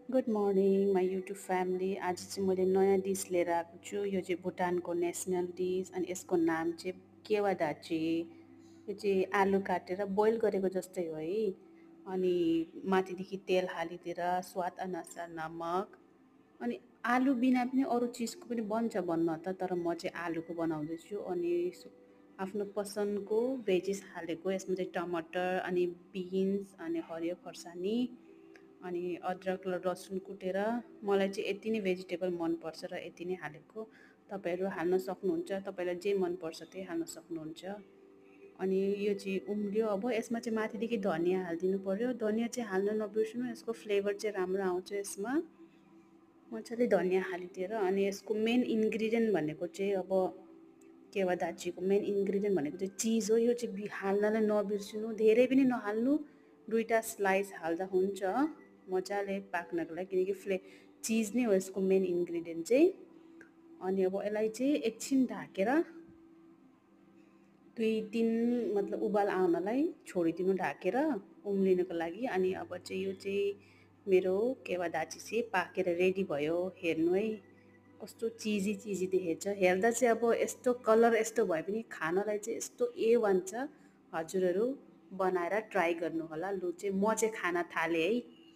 Good morning my YouTube family. आज चाहिँ मैले नयाँ डिस लिएर आएको छु। यो चाहिँ भुटानको नेसनल डिस अनि यसको नाम चाहिँ केवा दाची। यो चाहिँ आलु काटेर बोइल गरेको जस्तै हो है। अनि माथिदेखि तेल हालिदिएर स्वाद अनुसार नमक अनि आलु बिना पनि अरू चिजको पनि बन्छ बन्न त, तर म चाहिँ आलुको बनाउँदैछु। अनि आफ्नो पसन्दको भेजिस हालेको। यसमा चाहिँ टमाटर अनि बिन्स अनि हरियो खोर्सानी अनि अदरक र लसुन कुटेर, मलाई चाहिँ यति नै भेजिटेबल मनपर्छ र यति नै हालेको। तपाईँहरू हाल्न सक्नुहुन्छ, तपाईँलाई जे मनपर्छ त्यही हाल्न सक्नुहुन्छ। अनि यो चाहिँ उम्ल्यो। अब यसमा चाहिँ माथिदेखि धनियाँ हालिदिनु पऱ्यो। धनियाँ चाहिँ हाल्न नबिर्सनु, यसको फ्लेभर चाहिँ राम्रो आउँछ यसमा। मजाले धनियाँ हालिदिएर अनि यसको मेन इन्ग्रिडियन्ट भनेको चाहिँ अब केवा दाचीको मेन इन्ग्रिडियन्ट भनेको चाहिँ चिज हो। यो चाहिँ हाल्नलाई नबिर्सिनु, धेरै पनि नहाल्नु, दुईवटा स्लाइस हाल्दा हुन्छ मजाले पाक्नको लागि, किनकि चिज नै हो यसको मेन इन्ग्रिडियन्ट चाहिँ। अनि अब यसलाई चाहिँ एकछिन ढाकेर 2-3 मतलब उबाल आउनलाई छोडिदिनु ढाकेर उम्लिनको लागि। अनि अब चाहिँ यो चाहिँ मेरो केवा दाची चाहिँ पाकेर रेडी भयो। हेर्नु है कस्तो चिजी चिजी देखेछ। हेर्दा चाहिँ अब यस्तो कलर यस्तो भए पनि खानलाई चाहिँ यस्तो A1 छ। हजुरहरू बनाएर ट्राई गर्नु होला। लु चाहिँ म चाहिँ खान थालेँ है।